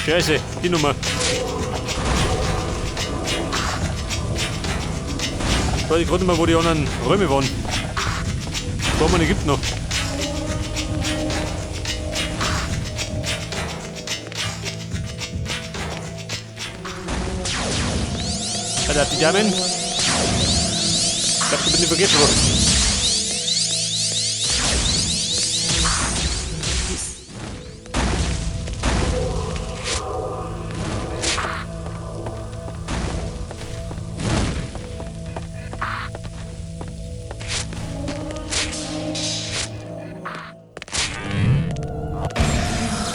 Scheiße, die Nummer. Ich weiß gerade nicht mehr, wo die anderen Räume waren. Da haben wir gibt noch. Alter, die Damen. Ich dachte, ich bin nicht vergessen worden.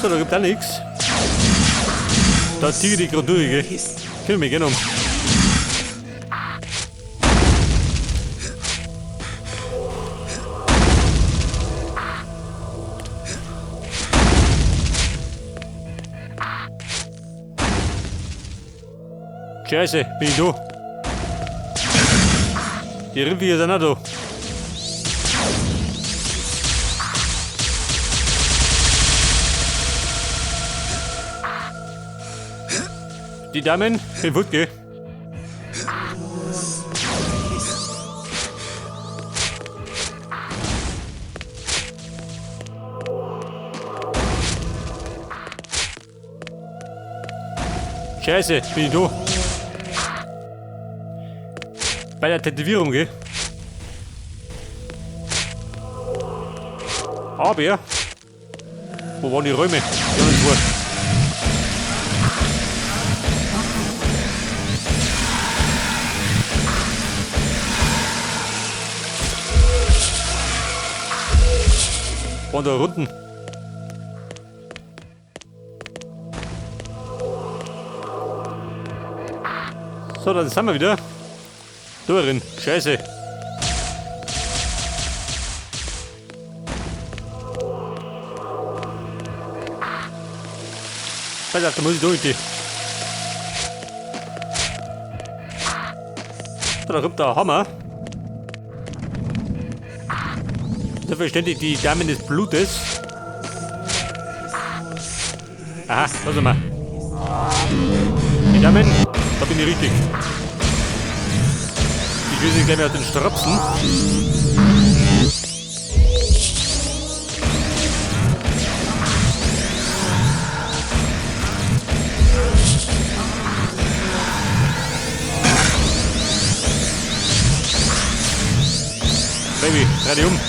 So, da gibt auch nichts. Da ziehe ich die gerade durch, gell? Können wir gerne um. Scheiße, bin ich da. Die Rindviecher sind auch da. Die Damen, bin fort, gell? Scheiße, bin ich da. Bei der Tätowierung, gell? Aber, wo waren die Räume? Die anderen zwei. Waren da unten. So, dann sind wir wieder. Da drin. Scheiße. Pass auf, da muss ich durch die. So, da kommt der Hammer. Selbstverständlich die Damen des Blutes. Aha, da sind wir. Die Damen, da bin ich richtig. Ich will sie gleich mal aus den Strapsen. Baby, dreh dich um.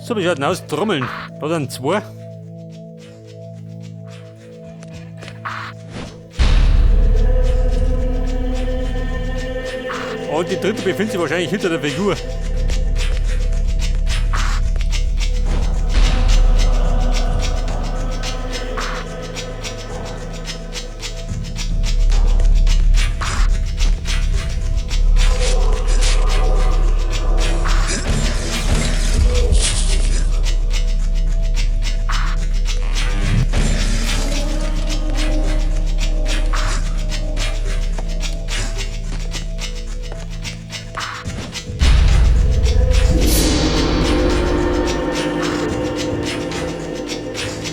So, wie schaut denn aus? Trommeln. Da sind zwei. Und die dritte befindet sich wahrscheinlich hinter der Figur.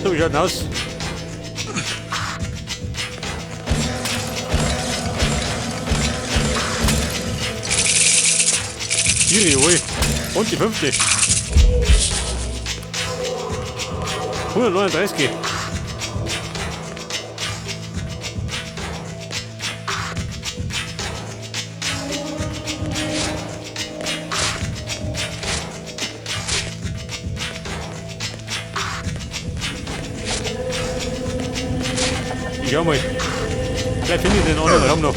So, wie schaut denn aus? Vier, jawohl. Und die fünfte. 139. Ich schau mal. Vielleicht finde ich den anderen Raum noch.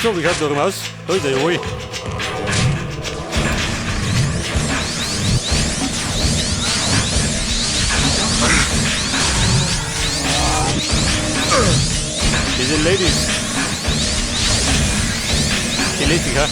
So, wie schaut der aus? Da ist er, jawohl. the Ladies. Die lässt ha?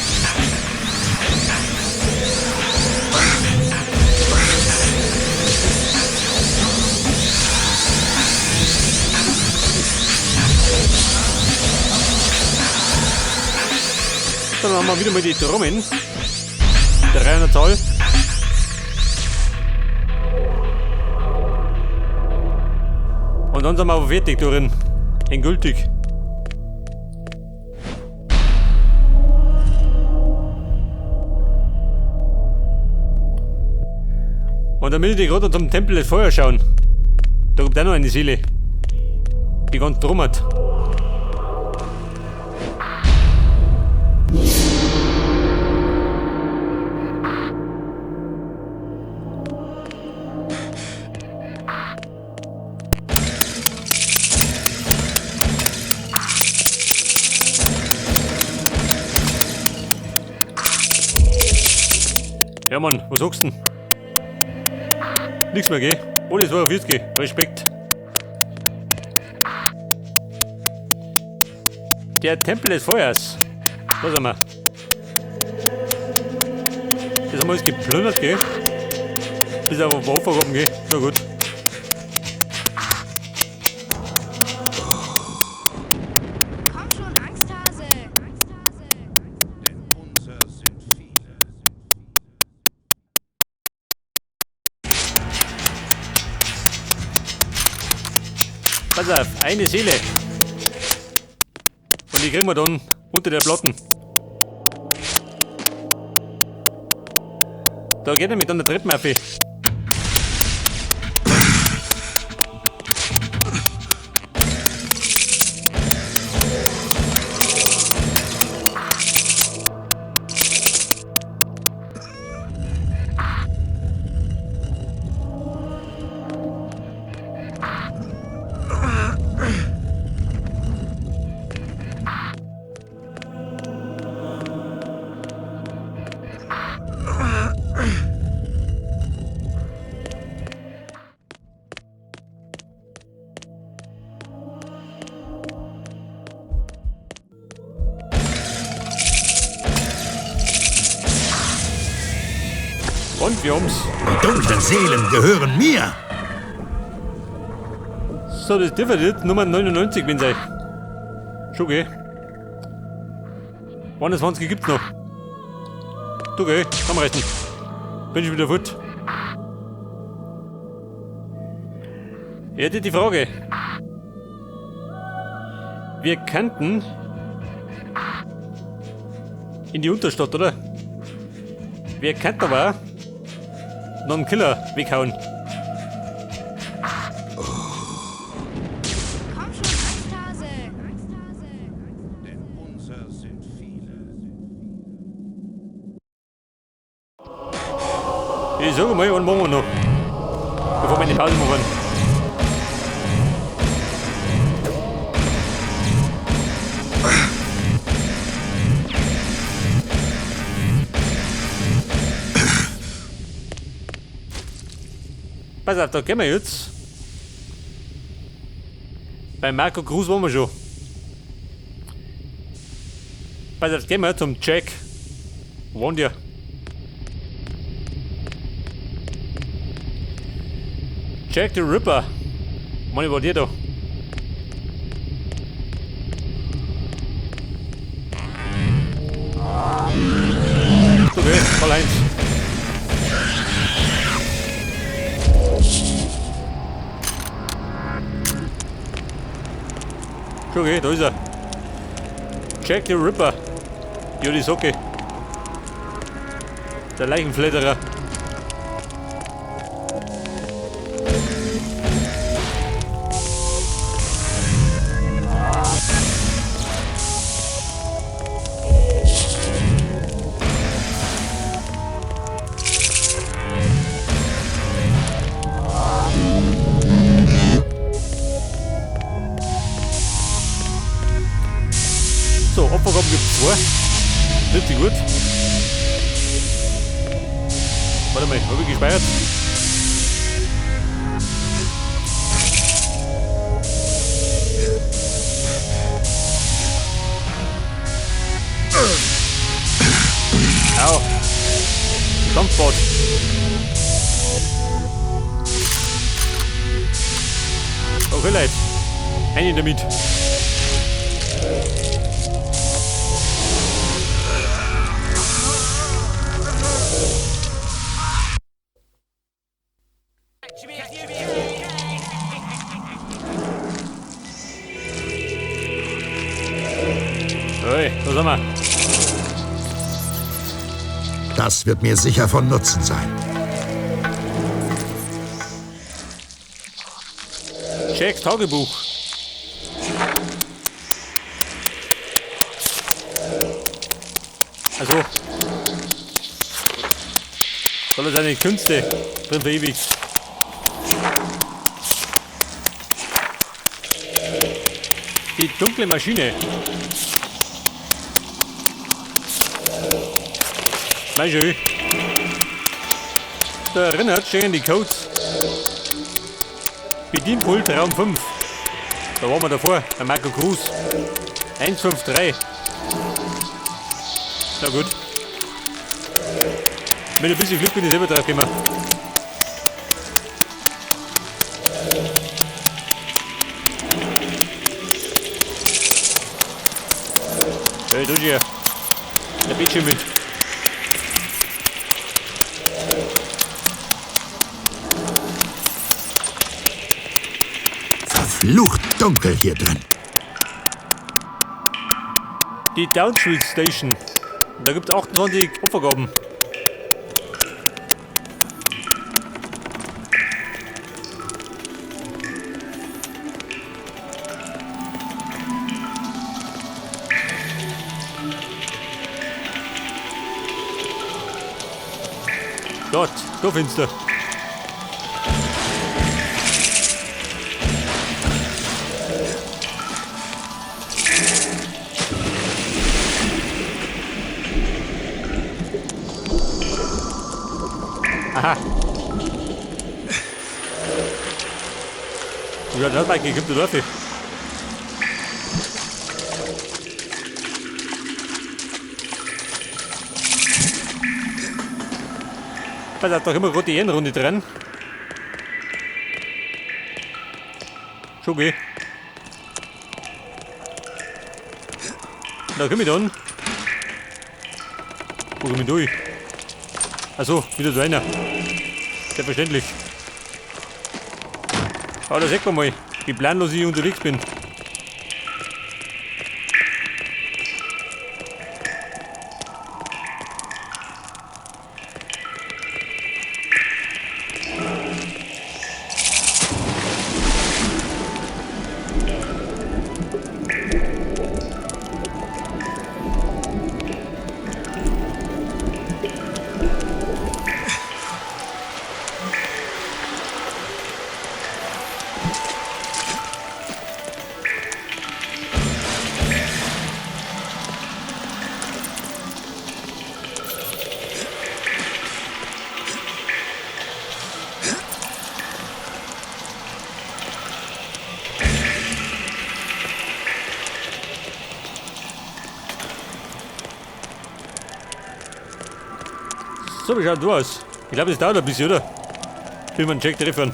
Dann haben wir wieder mal die Trommeln. 300 Zoll. Und dann sind wir aber fertig darin. Endgültig. Und dann will ich gerade zum Tempel des Feuers schauen. Da kommt auch noch eine Seele. Die ganz trommert. Ja Mann, was sagst du denn? Nix mehr, gell? Alles 42, Respekt. Der Tempel des Feuers. Da sind wir. Das haben wir alles geplündert, gell? Bis auf den Waffe gell? Na gut. Komm schon, Angsthase. Denn unser sind viele. Pass auf, eine Seele. Und die kriegen wir dann unter der Platten. Da geht nämlich dann der Treppen auf. Und wir haben's. Die dunklen Seelen gehören mir. So, das dürfte jetzt Nummer 99 bin sein. Schon gell? 21 gibt's noch. Du geh, komm rechten. Bin ich wieder fort. Jetzt die Frage. Wir könnten in die Unterstadt, oder? Wir könnten aber noch einen Killer weghauen. Komm schon, Angsthase. Denn unser sind viele. Ich sage mal, einen machen wir noch. Bevor wir in die Pause machen. Pass auf, da gehen wir jetzt. Bei Marco Cruz waren wir schon. Pass auf, gehen wir zum Jack. Wo wohnt der? Jack the Ripper. Mann, war der da? Okay, voll eins. Okay, da ist er. Jack the Ripper. Ja, die Socke. Der Leichenfledderer. So, Opfergaben gibt es zwei. Richtig gut. Dampfbad. Okay, Leute. Rein damit. Hey, da sind wir. Das wird mir sicher von Nutzen sein. Jacks Tagebuch. Also. Soll er seine Künste drin verewigt. Die dunkle Maschine. Mein schön. Da erinnert stehen die Codes. Bedienpult Raum 5. Da waren wir davor, bei Marco Cruz. 153. Na gut. Mit ein bisschen Glück bin ich selber drauf gekommen. Hey, du hier. Der Bildschirm mit. Verflucht dunkel hier drin. Die Down Street Station. Da gibt es 28 Opfergaben. Dort, da findest du. Aha. Ja, das Mikey, gibt es dafür. Da ist doch immer gerade die Ehrenrunde dran. Schon okay. Da komm ich dann. Wo komm ich durch? Achso, wieder so einer. Selbstverständlich. Aber da sieht man mal, wie planlos ich unterwegs bin. So, wie schaut du aus? Ich glaube, es dauert ein bisschen, oder? Will man einen Jack treffen.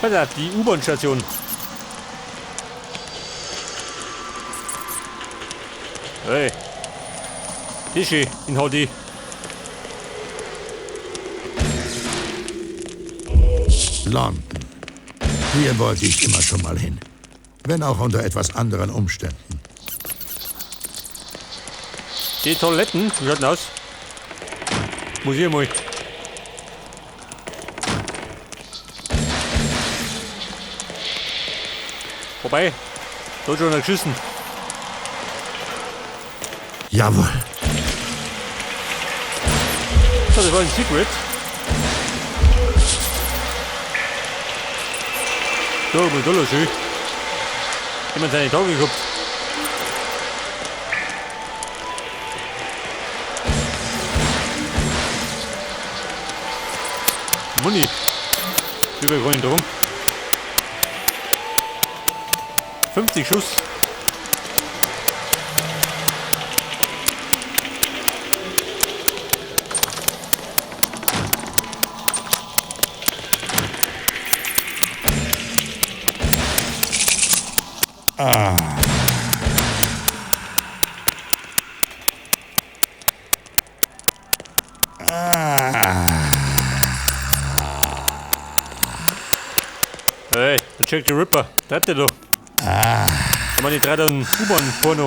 Pass auf, die U-Bahn-Station. Hey. Schön in HD. London. Hier wollte ich immer schon mal hin. Wenn auch unter etwas anderen Umständen. Die Toiletten, wie schaut denn aus? Muss ich mal. Vorbei. Da hat schon einer geschissen. Jawohl. So, das war ein Secret. Da, aber da los, schön. Jemand seine Tage gehabt. Muni. Über grünen drum. 50 Schuss. Hey, der Jack the Ripper, treibt der da? Ah. Da meine ich drei dann U-Bahn-Porno.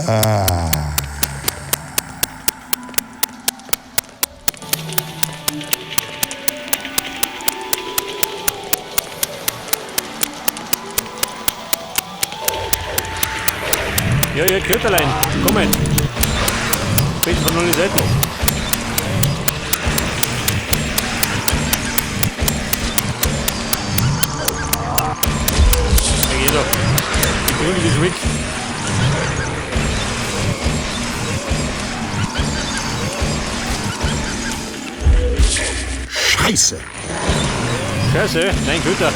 Ah. Ja, ja, Köterlein, komm mit. Bitte von allen Seiten. Ja, geh doch. Die Grüne ist weg. Scheiße! Scheiße, nein, Köter.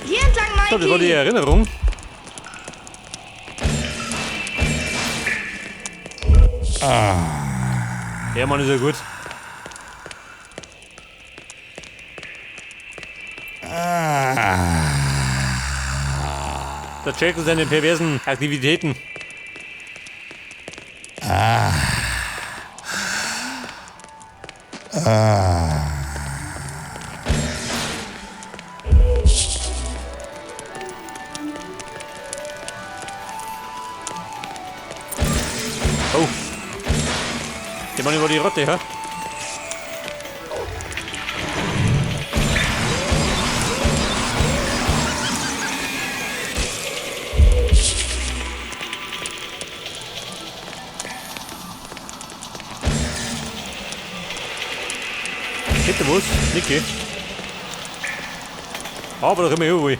Hier entlang, Mikey. So, das war die Erinnerung. Ah. Ja, Mann, ist ja gut. Der Jack und seine perversen Aktivitäten. Oh. Der Mann über die Rotte, hä? Geht da was? Niki. Aber da können wir überall.